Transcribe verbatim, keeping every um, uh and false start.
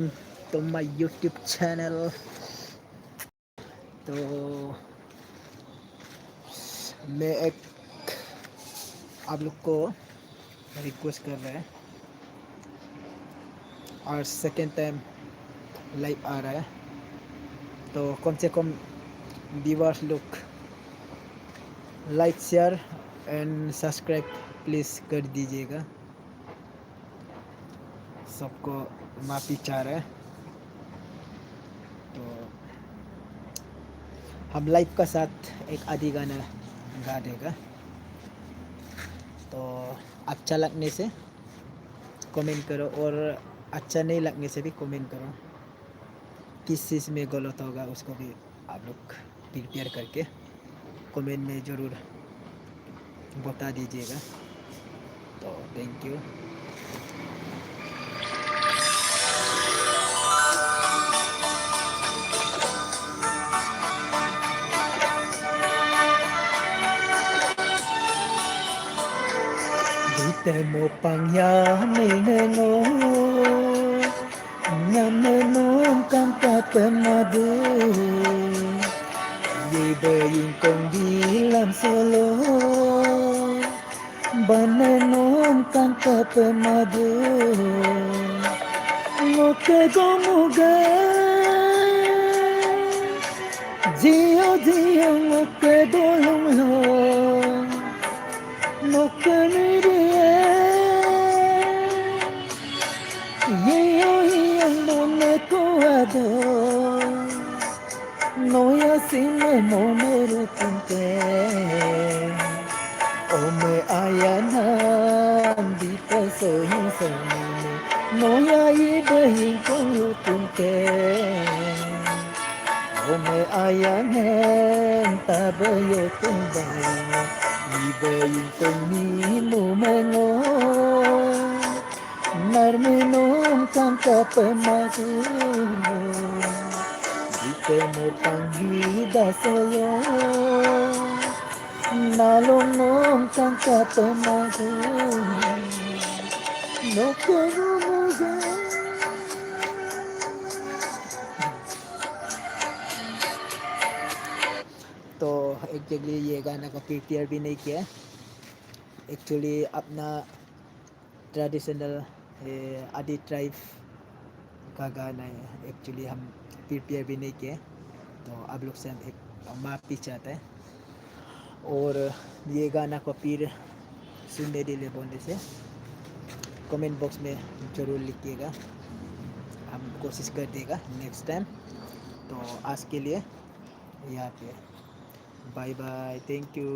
To my YouTube channel. तो मैं एक आप लोग को रिक्वेस्ट कर रहा है, और सेकेंड टाइम लाइव आ रहा है, तो कम से कम व्यूअर्स लोग like, share and subscribe please कर दीजिएगा। सबको माफी चाह रहे हैं। तो हम लाइव का साथ एक आधी गाना गा देगा। तो अच्छा लगने से कमेंट करो और अच्छा नहीं लगने से भी कमेंट करो। किस चीज़ में गलत होगा उसको भी आप लोग प्रिपेयर करके कमेंट में ज़रूर बता दीजिएगा। तो thank you. Dite mo pangya menengo. Nyamenom kangka pemadu, ye beyingkong bilam solo. Banenom kangka pemadu, ngoke gomuga. Jio jio ngoke dolong lo. Ngoke nirie. Iyo iyo mone kuado. Noya sime mone rukunte. Ome ayanan di pesoyin semine. Noya ibe hingkong rukunte. Ome ayanen tabeyo tumbayo. Ibe hingkong nimu mengo. Narmenong kangka pemagu. Dite mo panggida soyo. Nalong nong kangka pemagu. Noko muga. तो एग्जैक्टली ये गाना को प्रिपेयर भी नहीं किया। एक्चुअली अपना ट्रेडिशनल आदि ट्राइब का गाना है। एक्चुअली हम प्रिपेयर भी नहीं किए, तो आप लोग से हम एक माफ़ी चाहता है। और ये गाना को फिर सुनने के लिए बोलने से कमेंट बॉक्स में ज़रूर लिखिएगा, हम कोशिश कर देगा नेक्स्ट टाइम। तो आज के लिए यहाँ पे बाय बाय, थैंक यू।